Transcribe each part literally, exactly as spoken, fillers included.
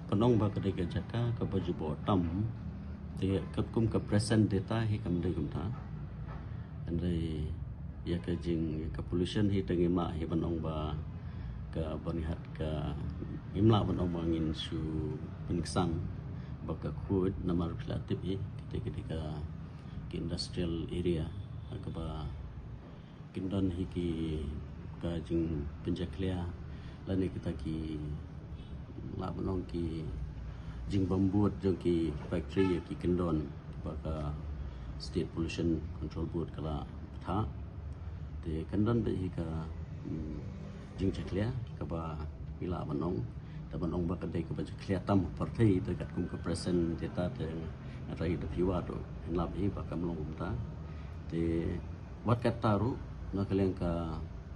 Pynong ba ka dei ka jaka kaba ju bor tam. Te katkum ka present data hi kam dei kumta. Hynrei ïa ka jing, ïa ka pollution hi te ngim lah hi ban ong ba ka Byrnihat ka, ngim lah ban ong ba ngin shu pynksan ba ka khuid, namar phi la tip hi, ka dei ka, dei ka ki industrial area kaba kin don hi ki, ka jingpynjakhlia lane kita ki, lah ban ong, ki jingbym bud jong ki factory ïa ki kyndon ba ka State Pollution Control Board ka la pynthah. Te kan don beit hi ka, hmm, jingjakhlia kaba ngi lah ban ong, te ban ong ba ka dei kaba jakhlia tam ha pyrthei, te katkum ka present data te nga trai da phi wad ruh, ngi lah hi ba kam long kumta. Te wat kata ruh, na ka liang ka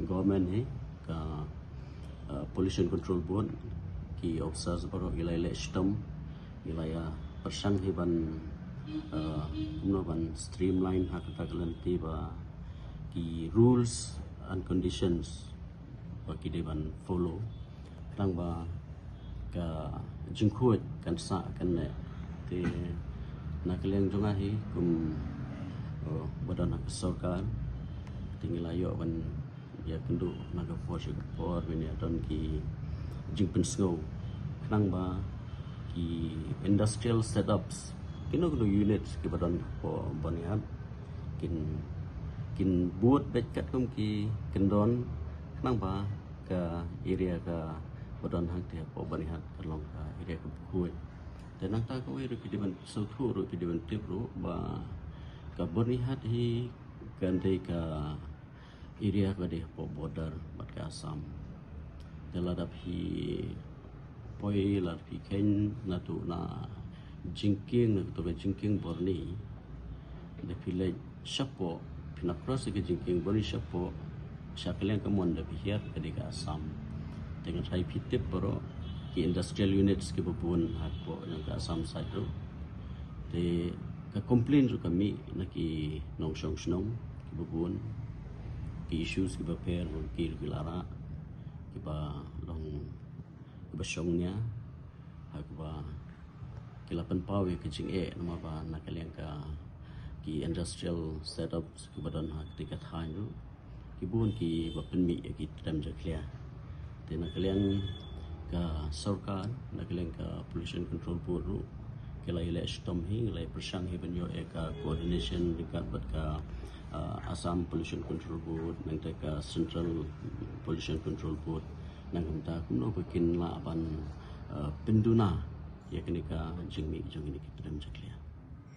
government hi, ka, uh, Pollution Control Board, ki officers baroh ki la ïaleh shitom, ki la ïa pyrshang hi ban, uh, kumno ban streamline ha kata ka lynti ba ki rules and conditions ba ki dei ban follow. Tang ba ka jingkhuid kan sah kan neh. Te na ka liang jong nga hi kum, oh, ba don ha ka sorkar, te ngi la ïoh ban ïakynduh na ka por sha ka por ban ïa don ki jingpynsngew khnang ba ki industrial setups, kino kino units kiba don hapoh Byrnihat kin, kin bud beit katkum ki kyndon khnang ba ka area kaba don hangtei hapoh Byrnihat kan long ka area kaba khuid. Te nangta kawei ruh phi dei ban sngewthuh ruh, phi dei ban tip ruh ba ka Byrnihat hi kan dei ka area kaba dei hapoh border bad ka Assam. Te lada phi poi, lada phi kheiñ na tu na jingkieng, na tu ka jingkieng Byrni, da phi leit shapoh, phi na cross ka jingkieng Byrni shapoh, sha ka liang ka mon da phi hiar ka dei ka Assam. Te nga tharai phi tip baroh ki industrial units kiba bun hapoh jong ka Assam side ruh. Te ka complain ruh ka mih na ki nongshong shnong kiba bun, ki issues kiba pher, ki ruh ki la rah, kiba long, kiba shong nia ha kaba ki la pynpaw ïa ka jingeh, namar ba na ka liang ka ki industrial setups kiba don ha kata ka thaiñ ruh ki bun kiba pynmih ïa ki trem jakhlia. Te na ka liang ka sorkar, na ka liang ka Pollution Control Board ruh ki la ïaleh shitom hi, la ïa pyrshang hi ban ïoh ïa ka coordination ryngkat bad ka, ah, Assam Pollution Control Board, nangta ka Central Pollution Control Board, nang kumta kumno ba kin lah ban, ah, pynduna ïa kane ka jingmih jong kine ki trem jakhlia.